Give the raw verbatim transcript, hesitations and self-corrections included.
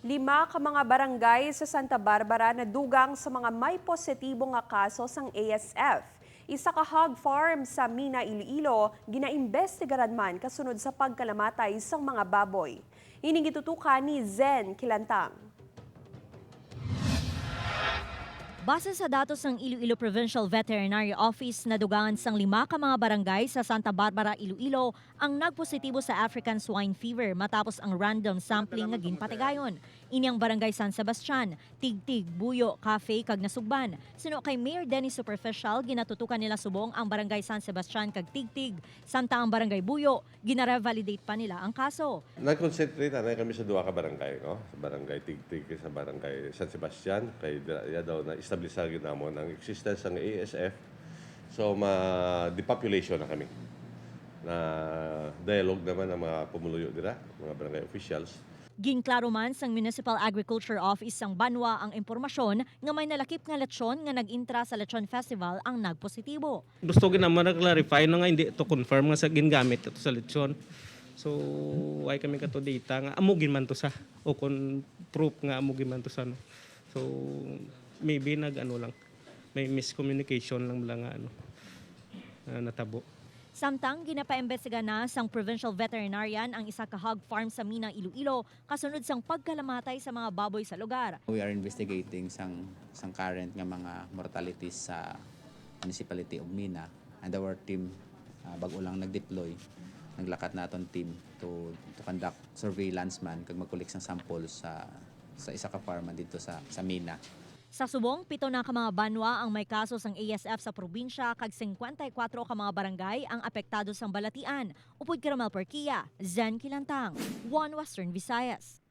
Lima ka mga barangay sa Santa Barbara nadugang sa mga may positibo nga kaso sang A S F. Isa ka hog farm sa Mina, Iloilo, ginaimbestigaran man kasunod sa pagkalamatay sang mga baboy. Ining gitutukan ni Zen Kilantang. Base sa datos sang Iloilo Provincial Veterinary Office, nadugangan sang lima ka mga barangay sa Santa Barbara, Iloilo, ang nagpositibo sa African Swine Fever matapos ang random sampling nga ginpatigayon. Ini ang Barangay San Sebastian, Tigtig, Buyo, Cafe, kag Nasugban. Suno kay Mayor Dennis Superficial, ginatutukan nila subong ang Barangay San Sebastian kag Tigtig, samtang ang Barangay Buyo, ginarevalidate pa nila ang kaso. Nag-concentrate anay kami sa duha ka barangay, no? Sa Barangay Tigtig kag sa Barangay San Sebastian, kay dira iya daw na-establisa gyud namon ang existence sang A S F. So, ma-depopulation na kami. Na dialogue naman ang mga pumuluyo dira, mga barangay officials. Ginklaro man sang Municipal Agriculture Office sang banwa ang impormasyon nga may nalakip nga lechon nga nag-intra sa Lechon Festival ang nagpositibo. Gusto gid naman na clarify na nga hindi to confirm nga sa gingamit ito sa lechon. So, why kami kato data nga amo gid man to sa, o kung proof nga amo gid man to sa, no? So, maybe nag-ano lang, may miscommunication lang bala nga ano, na natabo. Samtang ginapaimbestiga na sang provincial veterinarian ang isa ka hog farm sa Mina, Iloilo, kasunod sang pagkalamatay sa mga baboy sa lugar. We are investigating sang, sang current nga mga mortalities sa municipality of Mina, and our team, ah, bag-o lang nag-deploy, naglakat na aton team to, to conduct surveillance man kag mag-collect sang samples sa, sa isa ka farm dito sa, sa Mina. Sa subong, pito na ka mga banwa ang may kaso sang A S F sa probinsya kag singkwenta y kuwatro ka mga barangay ang apektado sang balatian. Upod kay Romel Porquia, Zen Kilantang, One Western Visayas.